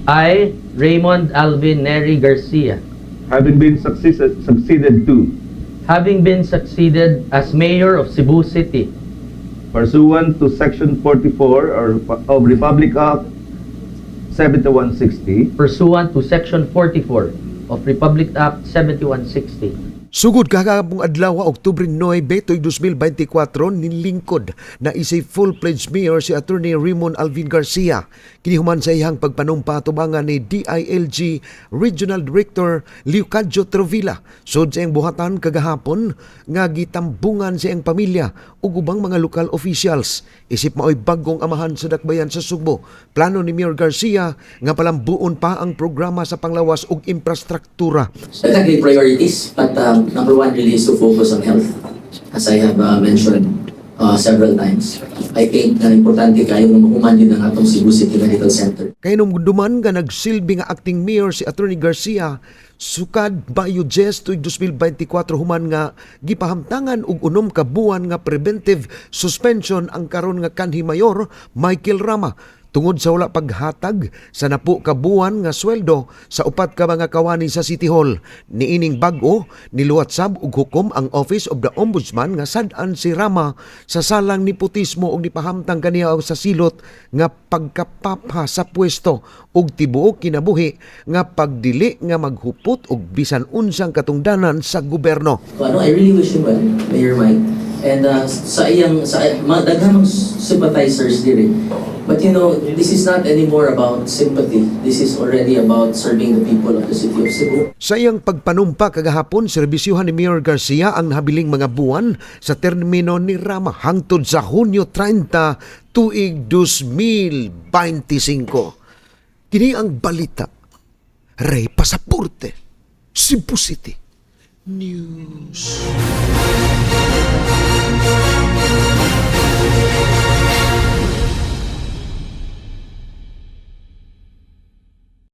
I, Raymond Alvin Neri Garcia, having been succeeded to, having been succeeded as Mayor of Cebu City, pursuant to Section 44 or of Republic Act 7160, pursuant to Section 44 of Republic Act 7160, Sugod kagahapong adlaw, Oktubre 9, tuig 2024, nilingkod na isip full-fledged mayor si Attorney Raymond Alvin Garcia. Kini human sa iyang pagpanumpa tubangan ni DILG Regional Director Leocadio Trovila. Sud sa iyang buhatan kagahapon nga gitambungan sa iyang pamilya ug ubang mga lokal officials. Isip maoy bagong amahan sa dakbayan sa Sugbo, plano ni Mayor Garcia nga palambuon pa ang programa sa panglawas ug infrastruktura. Exactly, priorities, but number one really is to focus on health, as I have mentioned several times. I think na importante kaayo nga mahuman din ang atong Cebu City Medical Center. Kay duman nga nagsilbi nga acting mayor si Attorney Garcia sukad Mayo 10 tuig 2024, human nga gipahamtangan og 6 ka buwan nga preventive suspension ang karon nga kanhi mayor Michael Rama tungod sa wala paghatag sa 10 ka buwan nga sweldo sa upat ka mga kawani sa City Hall. Niining bag-o, niluwat sab og hukom ang Office of the Ombudsman nga sad-an si Rama sa salang nepotismo ug nipahamtang kaniya sa silot nga pagkapapha sa pwesto ug tibuok kinabuhi nga pagdili nga maghupot og bisan unsang katungdanan sa gobyerno. So, ano, I really wish him well, Mayor Mike. And sa iyang sa mga daghang sympathizers diri. But this is not anymore about sympathy. This is already about serving the people of the city of Cebu. Sa iyang pagpanumpa kagahapon, serbisyuhan ni Mayor Garcia ang nahabiling mga buwan sa termino ni Rama hangtod sa Hunyo 30 tuig 2025. Kini ang balita. Ray Pasaporte, Cebu City News.